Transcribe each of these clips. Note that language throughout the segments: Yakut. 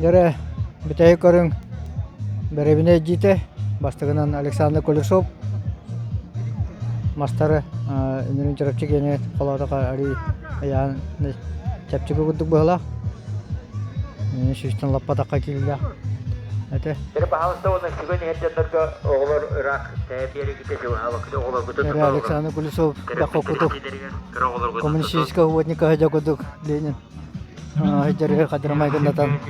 Дьэрэ, бүтэһик көрүҥ бэрэбинэ илдьиитэ бастакынан Александр Кулешов мастары үнүрүн чурапчы киэнэ холоотохо арыы ыйаан чэпчэки курдук быһыылаах. Сүүстэн лаппатахха киирилээх этэ. Эрэ баһаалыста уонна сүгэн иһэр дьоннорго оҕолор ыраах тэйэ биэрэгитэ чугаһаабаккыт оҕолоргутун Эрэ Александр Кулешов бэххокутук коммунистического уотника дьэ курдук Ленин Дьэргэ хадыра майгыннатан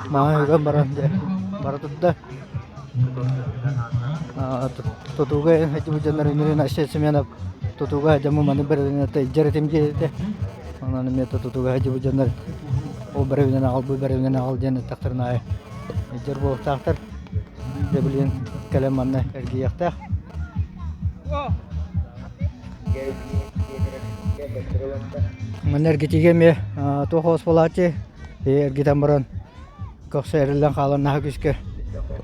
маһы ыган баран дьэ бара турда. Тутууга сылдьыбыт дьоннор үнүрүүн Айсен Семенов тутууга дьоммун маны бэрэбинэ дьэрэтим диэбитэ. Онон эмиэ тутууга сылдьыбыт дьоннор ол бэрэбинэн аҕал, бу бэрэбинэн аҕал диэн эттэхтэрин аайы дьэр буолуохтаахтар. Дьэ билигин кэлэн манна эргийиэхтээх. Манна эргитиигэ эмиэ туох оҕус буолааччы, эргитэн баран көхсө эриллэн хаалан наһаа күүскэ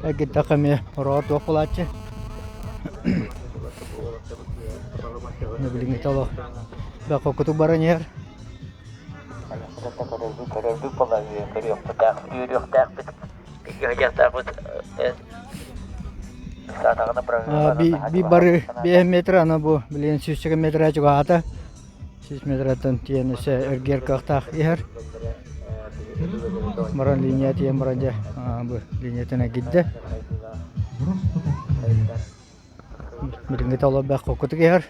эргиттэххэ эмиэ ороҕор туох буолааччы. Билиҥҥитэ олох бэххоккутук баран иһэр. Көрөрбүт буолла көрүөхтээхпит Би бары 5 метр аны бу билигин сүүсчэкэ метрэ чугаһаата. 100 метраттан тиийэн өссө эргийэр кыахтаах иһэр. Баран линия тиийэн баран дьэ бу линиятын эргийдэ. Билиҥҥитэ олорбох холкутук иһэр.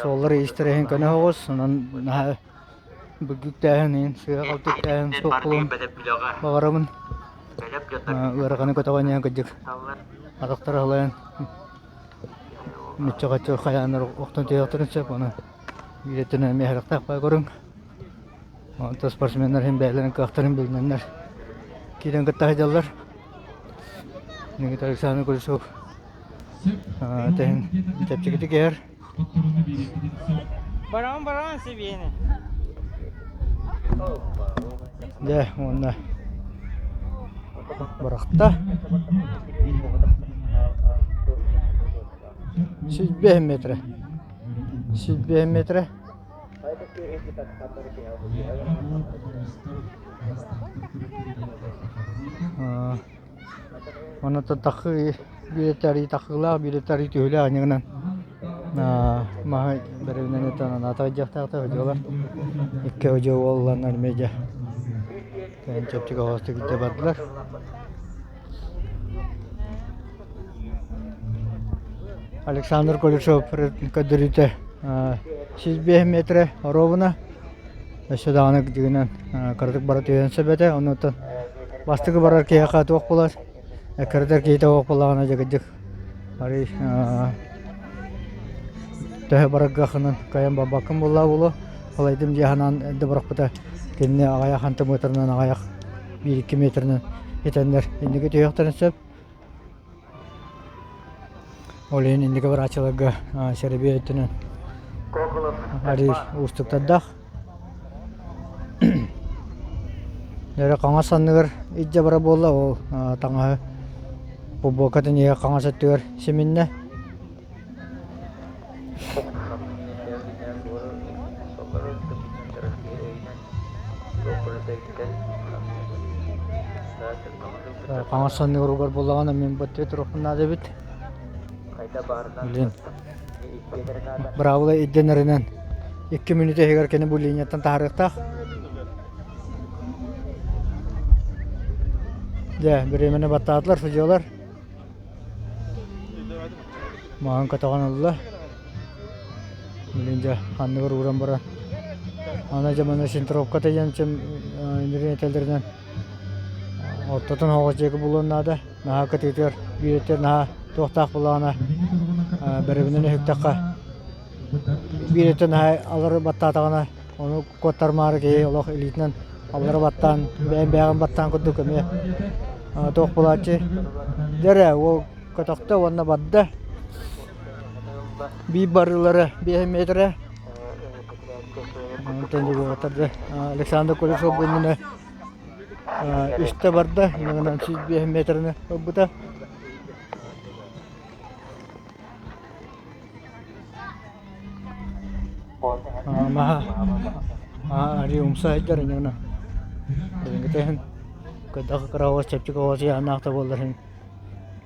Суоллар иистэр иһин көнө оҕус, онон наһаа Бүлгүктээһин иһин, сыыһа-халтыктааһын суох буолуон баҕарабын. Ыараханы көтөҕөн иһэн кырдьык атахтара аһылайан мүччү-хаччы хайааннар охтон түһүөхтэрин сөп. Ону биир өттүнэн эмиэ харахтаах баа көрүҥ. Онтон спортсменнар иһин бэйэлэрин кыахтарын билинэннэр киирэн кытта сылдьаллар. Никита Александрович Кулешов тэһин чэпчэкитик иһэр. Баран баран себени. Дьэ уонна бырахта. 105 метрэ. 105 метрэ. Онон тахыы биирэтэ тахыылаах, биирэтэ түһүүлээх анньыгынан маһы бэрэбинэн ыытан атаҕырдьахтаахтар одьуолар. Икки одьуо уолланнар эмиэ дьэ кэлин чэпчэки оҕустук илдьэ бардылар. Александр Колесов көрдөрүүтэ 105 метрэ оруобуна. Өссө даҕаны дьиҥинэн кыратык бара түһүөн сөп этэ. Оннуттан бастакы барар киһиэхэ туох буолар? Кыратар киһитэ суох буоллаҕына дьэ арый төһө бараргахынан кыайан барбаккын буоллаҕа буолуо. Балайдым дии санаан эрдэ бырахпыта. Кинини аҕыйах сантиметрынан аҕыйах биир-икки метрынан итэннэр инники түһүөхтэрин сөп. Ол иһин инники барааччыларга сэрэбиэй өттүнэн арыый уустуктардаах. Эрэ хаҥас санныгар илдьэ барар буолла, ол таҥаһы футболкатын иһэ хаҥас өттүгэр симиннэ. Хаҥас санныгар угар буоллаҕына мин баттыы туруохпун наада эбит. Блин. Быраабыла ирдэнэринэн 2 мүнүүтэ иһигэр кини бу линияттан таһаарыахтаах. Дьэ, бириэмэни баттаатылар судьуйалар. Маһын көтөҕөн ылла. Билин дьэ анныгар ууран баран аны дьэ манна центровката диэн чем этэллэринэн ортотун оһоҕос диэки булуон наада. Наһаа кытыытыгар биир наһаа туохтаах буоллаҕына бэрэбинэн өһүктэххэ биир өттө наһаа алары баттаатаҕына ону куоттарымаары киһи олох илиитинэн аллара баттаан бэйэм бэйэҕин баттаан курдук эмиэ туох буолааччы дьэ эрэ уол көтөхтө уонна барда биир барыылара 5 метрэ онтон дьэ Александр Кулешов бу иннинэ үстэ барда иннинэн 105 метрини ылбыта Маһа арыы умса сылдьар иннинэ билиҥҥитэ иһин. Кыдах кыра оҕус чэпчэки оҕус ыйааһыннаах да буоллар иһин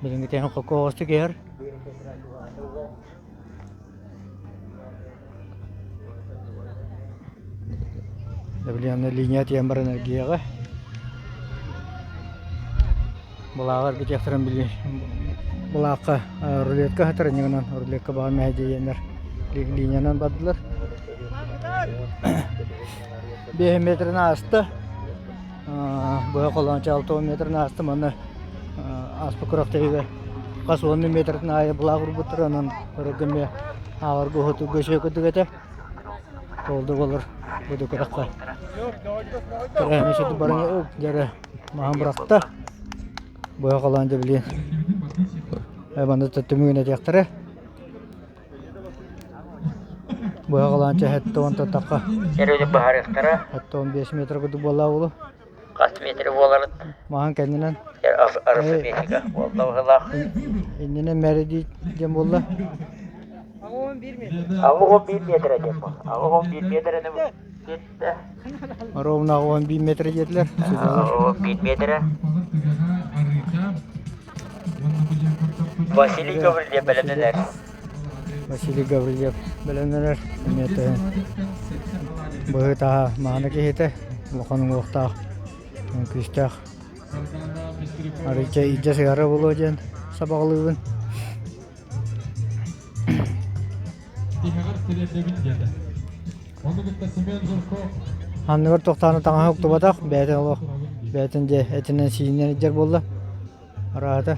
билиҥҥитэ хокку оҕустук иһэр. Давление линия тиийэн баран эргийэҕэ. Былааҕы эргитиэхтэрин били былаахха рулетка сытар инньэ рулетка баҕа мэһэйдиэннэр линиянан бардылар. 5 метрин ааста. Быһа холоон 60 метрин ааста манна ааспыт күрэхтэһиигэ хас уонну метрин аайы былаах урбуттар онон көрөргө эмиэ ааҕарга уһутурга үчүгэй курдук этэ. Толду болор бу күрэххэ тэрээһини сүтүп баран дьэрэ маһын бырахта. Быһа холоон дьэ билиэн манна түмүгүн этиэхтэрэ. Быһа холоон чэ 70 тахха. Эрэ баһарыахтара. 75 метр курдук буолла улу. Хас метр буоларын? Маһын кэннинэн. Арифметика буолла быһылаах. Иннинэн мэри диэн буолла. 81 метр диэн буолла. 81 метрини ситте. Ровно 81 метр диэтилэр. 81 метрэ. Василий Гаврильев бэлэмнэнэр. Василий Гаврильев бэлэмнэнэр. Эмиэ быһыы-таһаа мааны киһитэ, улахан уҥуохтаах, күүстээх. Арыйча илдьэ сыһара буолуо диэн сабаҕалыыбын. Анныгар тохтоон таҥаһа уктубатах, бэйэтин олох бэйэтин дьэ этинэн-сиининэн илдьэр буолла. Араата.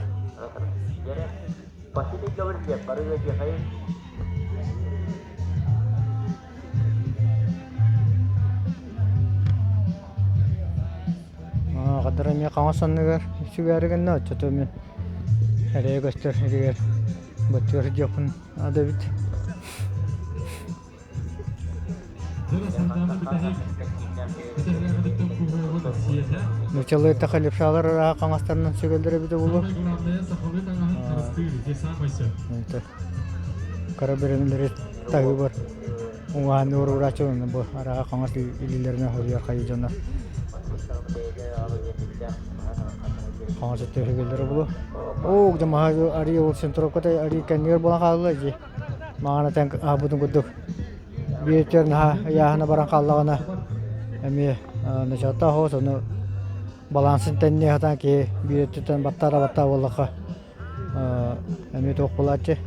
Василий Гаврильев бары ыадьахайын Хадара эмиэ хаҥас анныгар сүгээри гынна, оччото мин эрэйэ көстөр сиригэр баччыгар сылдьыахпын наада эбит. Нууччалыы эттэххэ левшалар арааһа хаҥастарынан сүгэллэр эбитэ буолуо. Кыра бөрөнүлэри таһыыбар уҥаһан урурааччы бу арааһа хаҥас илиилэринэн хоруйар хайыы дьоннор хаҥас өттө үһүгэллэрэ буолуо. Оо, дьамаһа арыы ол центровката арыы кэннигэр буолан хаалла дии. Маҕан этэн аһабытын курдук биир өттүгэр наһаа ыйааһына баран хааллаҕына эмиэ начааттаах оҕус ону балансын тэнниэ сатаан киһи биир өттүттэн баттаа да баттаа буоллахха эмиэ туох буолааччы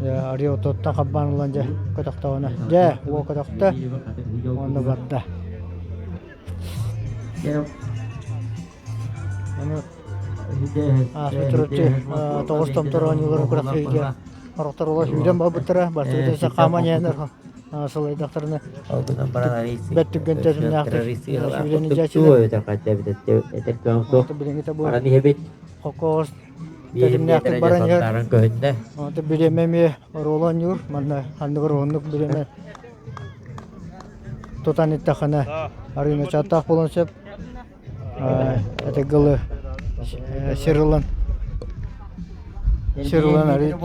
арыы отуттан харбаан ылан дьэ көтөхтөҕүнэ дьэ уол көтөхтө уонна барда Ону ааспыт чурапчы тоҕус томтор оонньууларын күрэхтэһиигэ сорохтор олох сүүрэн барбыттара бастакы хааман иһэннэр сылайдахтарына бэрт түргэн тэтимнээхтик сүүрэн илдьээччилэр билиҥҥитэ бу холкуос тэтимнээхтик баран иһэр бириэмэ эмиэ оруолу оонньуур манна ханнык уһуннук бириэмэ тутан иттэххинэ арыый ночооттоох буолуон сөп. Это гылы сир ылан сир ылан арый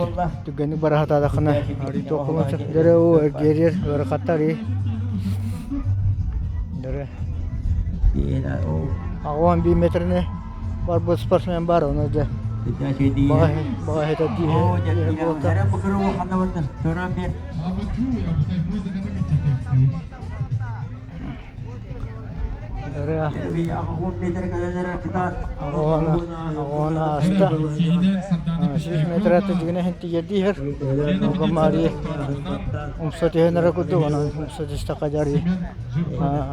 түгэнник бара сатаатаххына арый туох буолуон сөп дөрө уу эргиэрир ыарахаттар и дөрө 81 метрини барбыт спортсмен бар ону дьэ баҕа хэтэр дии Оҕону ааста 100 метр дьигинэ иһин тиийэрдии иһэр. Мария умса түһэн эрэ курдук, онон умса түстэххэ дьэ арыый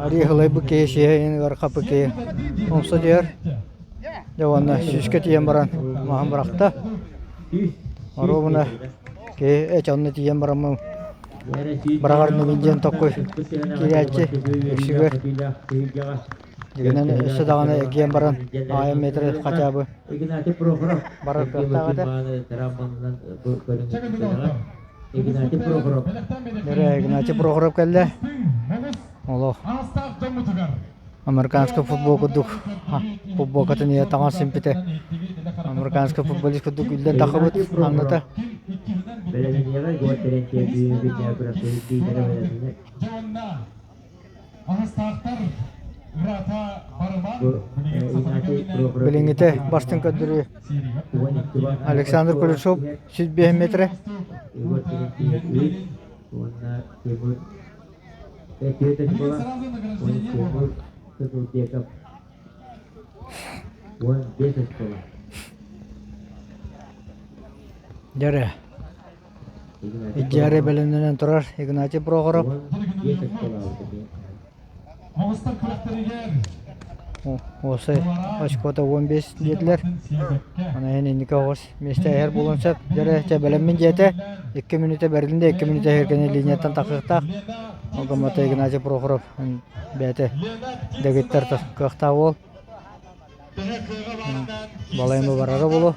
арыый ыһылайбыт киһи сиһэ иһин хапы киһи умса түһэр. Дьэ уонна сүүскэ тиийэн баран маһын бырахта. Оруобуна киһи эч онно тиийэн бараммын Быраҕар ньыгын диэн токкуй киирээччи үксүгэр дьигинэн өссө даҕаны эргийэн баран аайы метр хотя бы барар кыахтаах этэ. Дөрө Игнатий Прохоров кэллэ. Олох американскай футбол курдук футболкатын ийэ таҥас симпитэ. Американскай футболист курдук үллэн тахыбыт анныта. Билиҥҥитэ бастыҥ көрдөрүү Александр Кулешов 105 метрэ. Дьэрэ. Идьээри бэлэмнэнэн турар Игнатий Прохоров. Уопсай очкота 15 диэтилэр. Аны иһин инники оҕус миэстэ эһэр буолуон сөп. Дьэрэ чэ бэлэммин диэтэ. 2 мүнүүтэ бэрилиннэ, 2 мүнүүтэ эһэргэни линияттан тахсыахтаах. Ол гыммата Игнатий Прохоров бэйэтэ дэгиттэр кыахтаах уол. Балайма барара буолуо.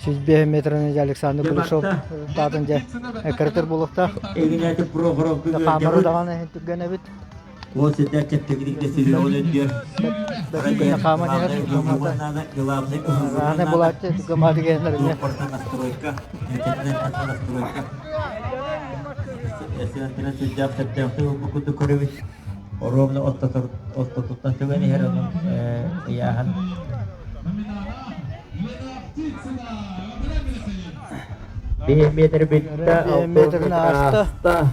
105 метраны Александр Кулешов таатын дьэ эккирэтэр буолуохтаах. Игнатий Прохоров Хаамары даҕаны түргэн эбит. Ол ситэр чэпчэкитик да сүрүөҕүн өйдүөр. Түргэнэ хааман иһэр. Главный Рааны булааччы түгэмааты геннер Туппартан настройка, настройка. Эсэнтэн сүрдээх сөптөөхтүк ылбыккытын көрөбүт. Оруобуна ортотуттан түгэн иһэр онон ыйааһын. Биир метр бүттэ, Метрин ааста.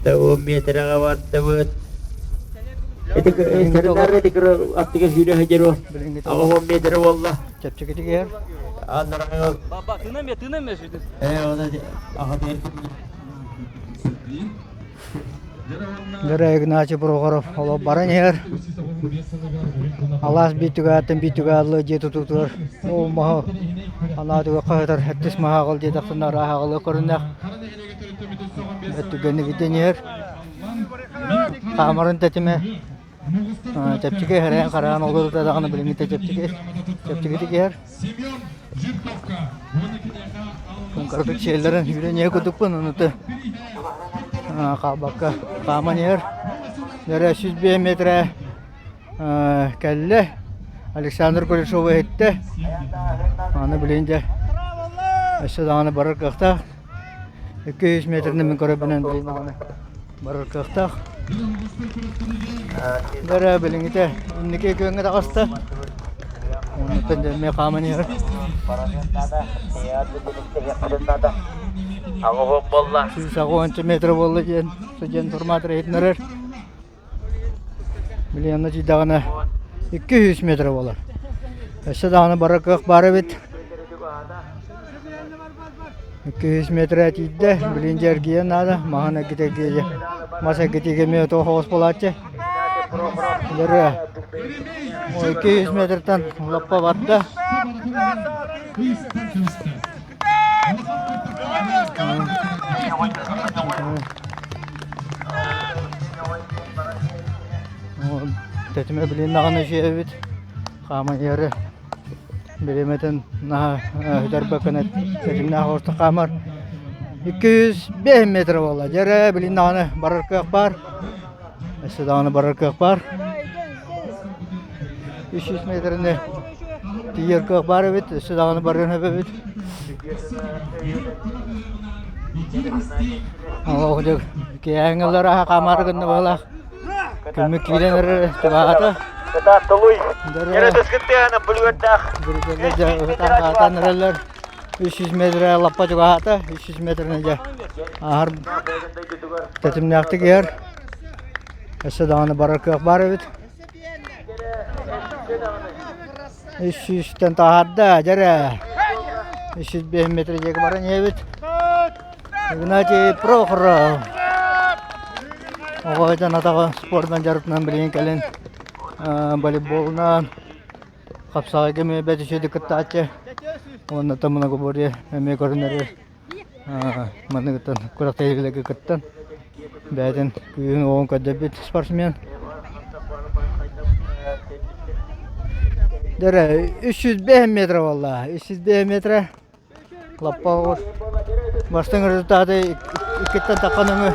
70 метрэҕэ бардыбыт. Ити аттыга сүүрэ сылдьар Билиҥҥи 80 метр буолла. Чэпчэкитик иһэр. Аннараңа Баба, тыынам тыынам сүтүс. Э, оны аха Дөрө Игнатий Прохоров олох баран иһэр. Алаас биитүгэттэн биитүгэ аллыы дьиэ тутуутугар ол маһы анаатыга хаһытар хэттис маһааҕыл диэтэхтинэ арааһаҕылыы көрүнэх өттүгэни бүтэн иһэр. Хаамарын тэтимэ чэпчэки иһэрэ хараан олорута даҕаны билиҥҥитэ чэпчэки чэпчэкитик иһэр. Кырдык сиэллэрин үүрэн иһэ курдукпун, онута хаалбакка хааман иһэр. Эрэ 105 метрэ кэллэ. Александр Кулешова иһиттэ. Аны билигин дьэ өссө даҕаны барар кыахтаах. 200 метринэн мин көрөбүнэн билигин даҕаны барар кыахтаах. Эрэ билиҥҥитэ инники күөҥҥэ таҕыста. Онтон дьэ эмиэ хааман иһэр. 180 метр буолла диэн судья информатор иһитиннэрэр. Билигин онно тиийдэҕинэ 200 метр буолар. Өссө даҕаны барар кыах баар эбит. 200 метрэ тиийдэ, билигин дьэ эргийэн наада, маһын эргитэ эргийэ мас эргитиигэ эмиэ туох оҕус буолааччы. Дөрүө 200 метртэн лаппа барда. Тэтимэ билин даҕаны үчүгэйбит, хааман иһэрэ Бириэмэтин наһаа сүтэрбэккэ тэтимнээх оҕустук хаамар. 205 метр буолла. Дьэ эрэ билин даҕаны барар кыах баар. Өссө даҕаны барар кыах баар. 300 метрини тиийэр кыах баар эбит. Өссө даҕаны барыан сөп эбит. Ол дьэ киэһээҥҥилэр аһа хаамаары гынна быһыылаах. Күммүт киирэн эрэр тыбаата. Кытааттылуй. Кытыаһына бүлүөрдээх. Аатан эрэллэр. 300 метр лаппа чугаһаата. 300 метринэ дьэ аһар тэтимнээхтик иһэр. Өссө даҕаны барар кыах баар эбит. 300-тэн таһаарда, дьэрэ. 305 метр диэки баран иһэбит. Игнатий Прохоров. Оҕо дьон атаҕа спордунан дьарыктанан билигин кэлин волейболунан хапсаҕайга эмиэ бэрт үчүгэйдик кыттааччы уонна многоборье эмиэ көрүнэри манныгыттан күрэхтэһиилэргэ кыттан бэйэтин күүһүн-уоҕун көрдөрбүт спортсмен. Дөрө 305 метр буолла. 305 метр. Лаппа оҕус бастыҥ результаты иккиттэн таххан өҥө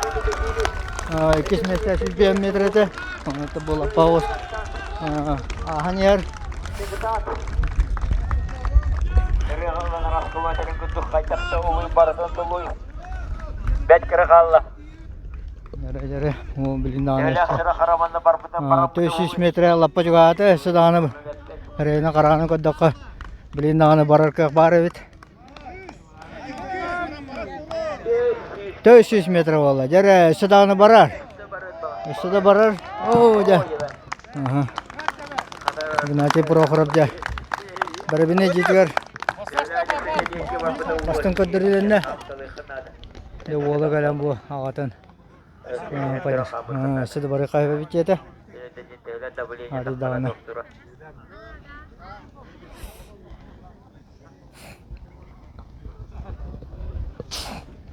иккис миэстэ 105 метр этэ. Онон бу лаппа оҕус ааһан иһэр. Бэт кыра хаалла. Дьэрэ, ол билин даҕаны 400 метрэ лаппа чугаһаата, өссө даҕаны эрэйинэ хараҕынан көрдөххө, билин даҕаны барар кыах баар эбит. 400 метр буолла. Дьэрэ, өссө даҕаны барар. Өссө да барар. Оо, дьэ. Аха. Игнатий Прохоров дьэ. Барабины дьиэтигэр бастыҥ көрдөрүүлэннэ. Дьэ уола кэлэн бу аҕатын өссө да бары хайбабыт диэтэ. Ары даҕаны.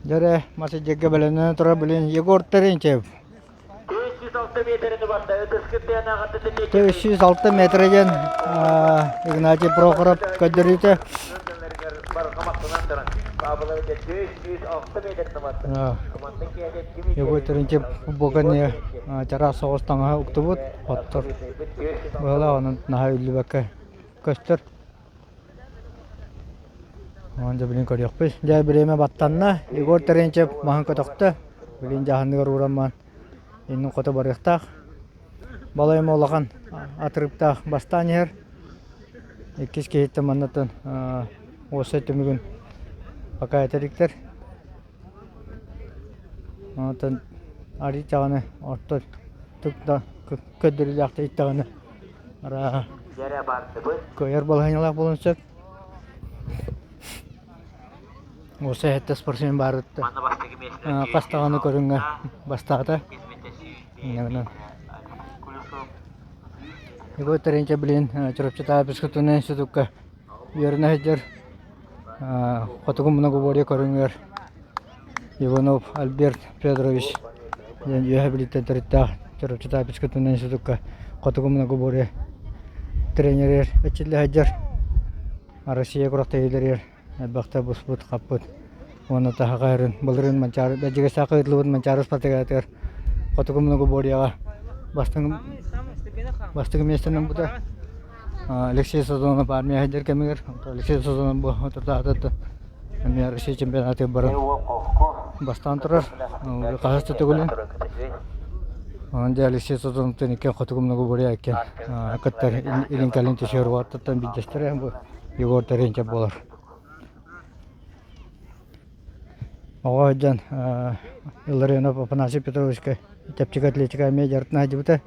Дьэрэ, мас дьиэгэ бэлэмнэнэн турар билин Егор Терентьев. 306 метр диэн Игнатий Прохоров көрдөрүүтэ. Егор Терентьев футболканы чараас соҕус таҥаһа уктубут, оттор быһалаах онон наһаа үллүбэккэ көстөр. Онон дьэ билин көрүөхпүт. Дьэ бириэмэ баттанна. Егор Терентьев маһын көтөхтө. Билин дьаһаныгар ууран иннин хоту барыахтаах. Балайым улахан атырыктаах бастаан иһэр. Иккис киһиттэн маннаттан уоссай түмүгүн пока этэ иликтэр. Онтон арый даҕаны орто тук да көрдөрүүлээхтик иттэҕинэ арааһа кыайар балаһыанньалаах буолуон сөп. Уоссай сэттэ спортсмен баарытта хас даҕаны көрүҥҥэ бастаата. Егор Терентьев билигин Чурапчытааҕы физкультурнай институкка үөрэнэ сылдьар. Хотугу многоборье көрүҥүгэр Иванов Альберт Федорович диэн Үөһээ Бүлүүттэн төрүттээх Чурапчытааҕы физкультурнай институкка хотугу многоборье тренеригэр эрчиллэ сылдьар. Россия күрэхтэһиилэригэр элбэхтэ буспут-хаппыт уонна таһаҕа иһэрин былырыын Манчаары Бэрдьигэстээх ыытыллыбыт Манчаары спартакиадатыгар хотугу многоборьеҕа бастыҥ бастакы миэстэни ылбыта. Алексей Сазонов армия сылдьар кэмигэр Алексей Сазонов бу отурдаатыттан эмиэ Россия чемпионатыгар баран бастаан турар. Хаһыс да төгүлүн. Онон дьэ Алексей Сазоновтан иккиэн хотугу многоборье иккиэн кыттар илин-кэлин түсүөр уоттаттан биирдэстэрэ бу Егор Терентьев буолар. Оҕо сылдьан Илларионов Афанасий Петровичка чэпчэки атлетика эмиэ дьарыктана сылдьыбыта.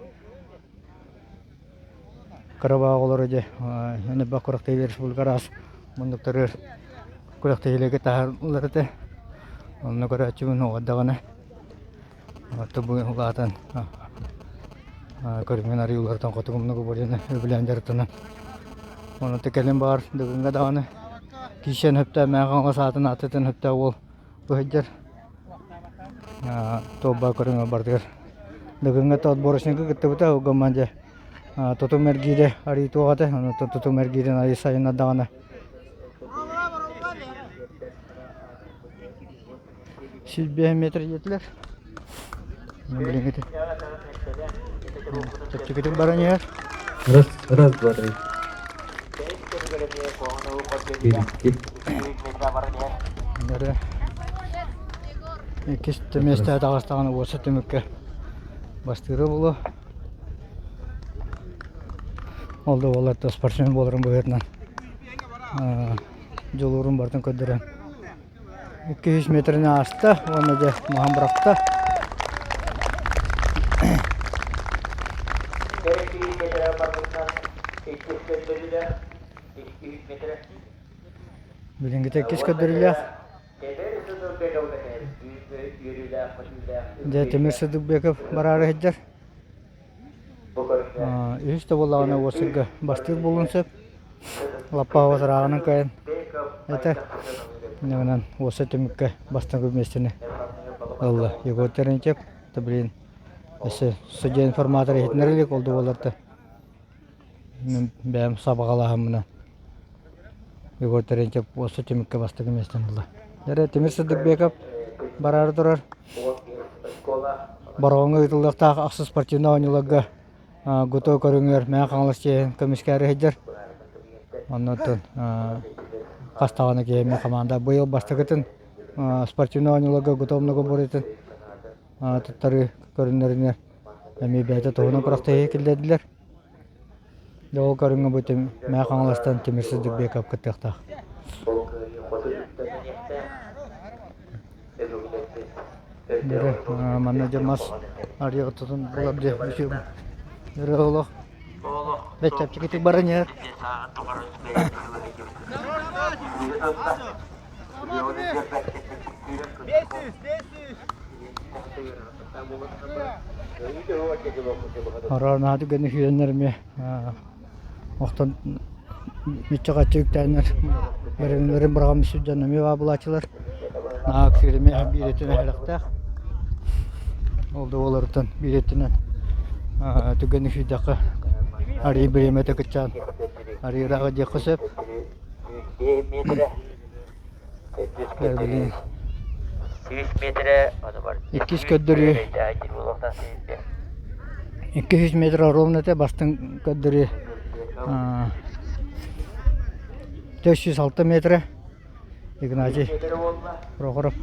Кыра оҕолору дьэ элбэх күрэхтэһиилэр республика араас муннуктарыгар күрэхтэһиилэргэ таһаараллар этэ. Онно көрөөччүбүн оҕордоҕуна бу улаатан көрүҥүн арыый уларытан хотугу многоборьены үбүлээн дьарыктанан онон кэлин баар бүгүҥҥэ даҕаны киирсэн сөптөөх мээнэ хаҥалас аатын ааттатан сөптөөх уол бу сылдьар туолба көрүҥэ барытыгар бүгүҥҥэ отборочнайга кыттыбыта ол гынан дьэ тутум эргиирэ арыый туох этэ онтон тутум эргиирин арыый сайыннардаҕына 105 метр диэтилэр. Билиҥҥитэ. Чэпчэкитик баран иһэр. Раз, раз, два, три. Икки. Бары иккис миэстэҕэ таҕыстаҕына уоса түмүккэ бастыыра буолуо. Ол да буоллар спортсмен буоларын быһыытынан дьулуурун барытын көрдөрөн 200 метрини ааста уонна дьэ маһын бырахта. Билиҥҥитэ иккис көрдөрүүлээх. Дьэ Тимир Сыдыкбеков бараары сылдьар. Үһүс да буоллаҕына уот сиргэ бастыыр буолуон сөп. Лаппаҕа ырааҕынан кыайан этэ. Инньэ уоса түмүккэ бастакы миэстэни ылла. Егор Терентьев, да блин, өссө судья информатор иһитиннэр илик ол да буоллар да мин бэйэм сабаҕалааһыммынан Егор Терентьев уоса түмүккэ бастакы миэстэни ылла. Эрэ Тимир Сыдыкбеков бараары турар. Бороҕоҥҥо ыытыллыахтаах ахсыс спортивнай оонньууларга ГТО көрүҥүгэр Мэҥэ Хаҥалас чиэһин көмүскээри сылдьар. Оннуттан хас даҕаны киһи эмиэ хамаанда быйыл бастакытын спортивнай оонньууларга ГТО многоборьетын. Туттарыы көрүҥнэринэр эмиэ бэйэтэ туһунан күрэхтэһии киллэрдилэр. Дьэ ол көрүҥҥэ бу Мэҥэ Хаҥаластан Тимир Сыдыкбеков кыттыахтаах. Манна дьэ мас арыйа тутун булар дьэ өрө олох бэт чэпчэкитик баран иһэр. Аранааты гына сүүрэннэр эмиэ охтон мүччү-хаччы үктээннэр бэримнэрин быраҕан сылдьан эмиэ баабылааччылар наһаа ыксыыр эмиэ биир өттүнэн сэрэхтээх ол да буоларыттан биир өттүнэн түгэни сүүрдэххэ арыый бириэмэтэ кыччаан арыйырааҕы диэххэ сөп. Билигин иккис көрдөрүү 200 метр ровно этэ бастыҥ көрдөрүү 406 метрэ Игнатий Прохоров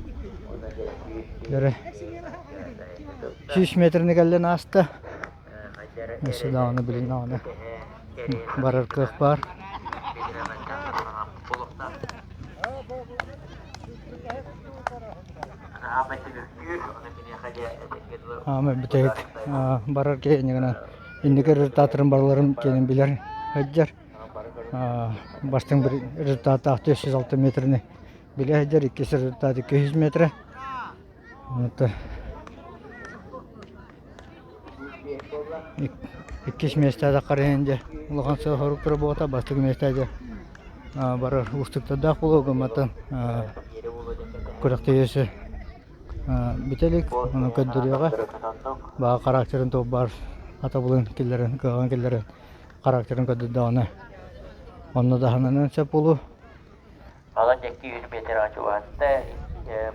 Дөрө 100 метрни кэллэн ааста Өссө даҕаны билин даҕаны барар кыах баар. Аамай бүтэһик барар киһи иннигинэн инники результаттарын барыларын киэнин билэр сылдьар. Бастыҥ бір результаттаах 406 метрини билэ сылдьар, иккис результат 200 метрэ. Иккис миэстэҕэ таххар дьэ улахан сыал-сорук буолта бастакы миэстэ дьэ барар уустуктардаах буолуо гымматтан күрэхтэһиэси бүтэ илик ону көрдөрүөҕэ баҕа характерын туох баар сатабылын киллэрэн кыаҕын киллэрэн характерын көрдөрдөҕүнэ онно даһанынан сөп буолуо. Алан 200 метр чугаһатта,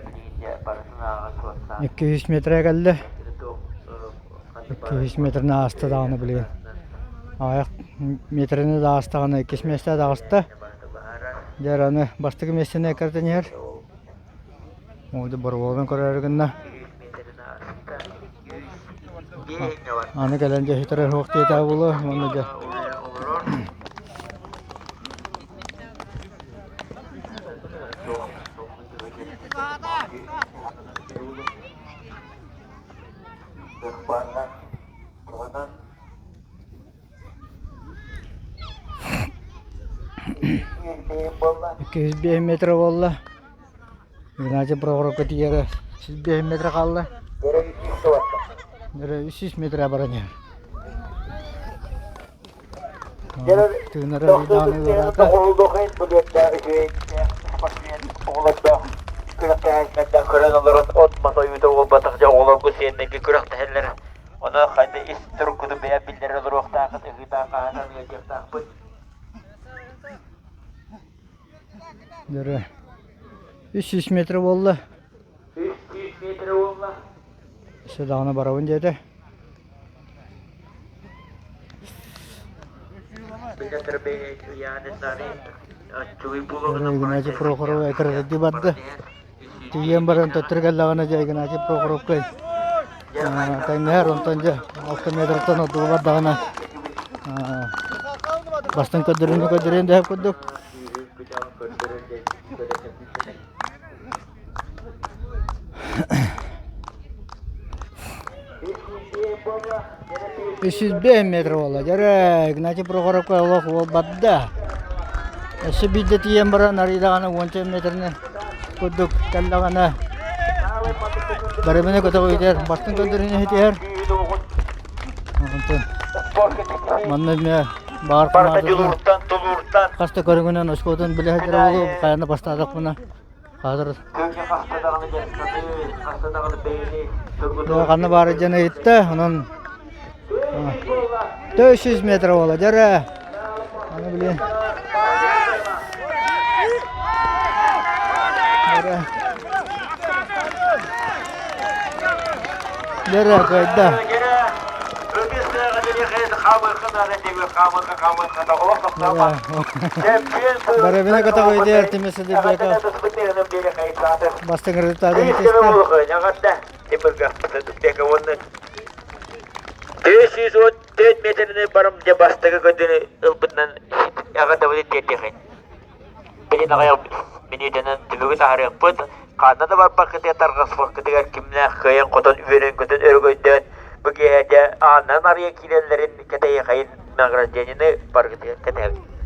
билигин барытын ааҕа суоттаан. 200 метрэ кэллэ. 200 метрini ааста даҕаны билигин. Аҕыйах метрини да аастаҕына иккис миэстэ таҕыста. Дьэ аны бастакы миэстэни эккирэтэн иһэр. Ол боруобаларын көрөөрү гынна. Аны кэлэн дьэ сүтэрэр суох диэтэ буолуо уонна дьэ 205 метр буолла. Геннадий Прохоровка тиийэрэ 105 метр хаалла. 300 метр баран иһэр. Тыынара даҕаны ыараата. Күрэхтэһээччилэртэн көрөн олорон от-мас ойуута буолбатах дьэ оҕолорго сиэннэргэ күрэхтэһэллэр. Ону хайда ис туруккутун бэйэ биллэрэ олоруохтааххыт, ыһыытаан-хаһаатан ыалдьыахтаахпыт. Дөрө 300 метр буолла. 300 метр буолла. Өссө даҕаны барабын диэтэ. Игнатий Прохоров эккирэтэрдии барда. Тиийэн баран төттөрү кэллэҕинэ дьэ Игнатий Прохоровка тэҥнэһэр, онтон дьэ 6 метртэн ордугу бардаҕына бастыҥ көрдөрүүнү көрдөрүөн дэһэр курдук. 305 метр буолла. Дьэрэ, Игнатий Прохоровка олох уол барда. Өссө биирдэ тиийэн баран арыйдаҕына уонча метринэн курдук кэллэҕинэ барыбыны көтөҕүтэр, бастыҥ көрдөрүүнү иһитиһэр. Онтон манна эмиэ баар Дьулууртан, тулууртан. Хас да көрүҥүнэн оскуолатын билэ сылдьар буолуо, хайаны бастаатахпына Хазыр ханна баары дьон ыйытта, онон 400 метр буола дьэрэ. Аны билин. Дьэрэ. Дьэрэ кыайда. Барабина көтөҕүйдэр Тимир Садыбеков бастыҥ результатын ситистэ. Тимиргахпыта Дубека уонна 414 метрини барым дьэ бастакы көдүнү ылбытынан эҕэрдэбити тиэрдиэхин. Билин аҕыйах мүнүүтэнэн түмүгү таһаарыахпыт. Ханна да барбаккытыгар тарҕаспаккытыгар кимнээх кыайан-хотон үөрэн-көтөн өрөгөйдөөн бу киэһэ дьэ ааннарын арыйа киирэллэрин кэтэһиэхэйин награждениены барыгытыгар кэтэһэбит.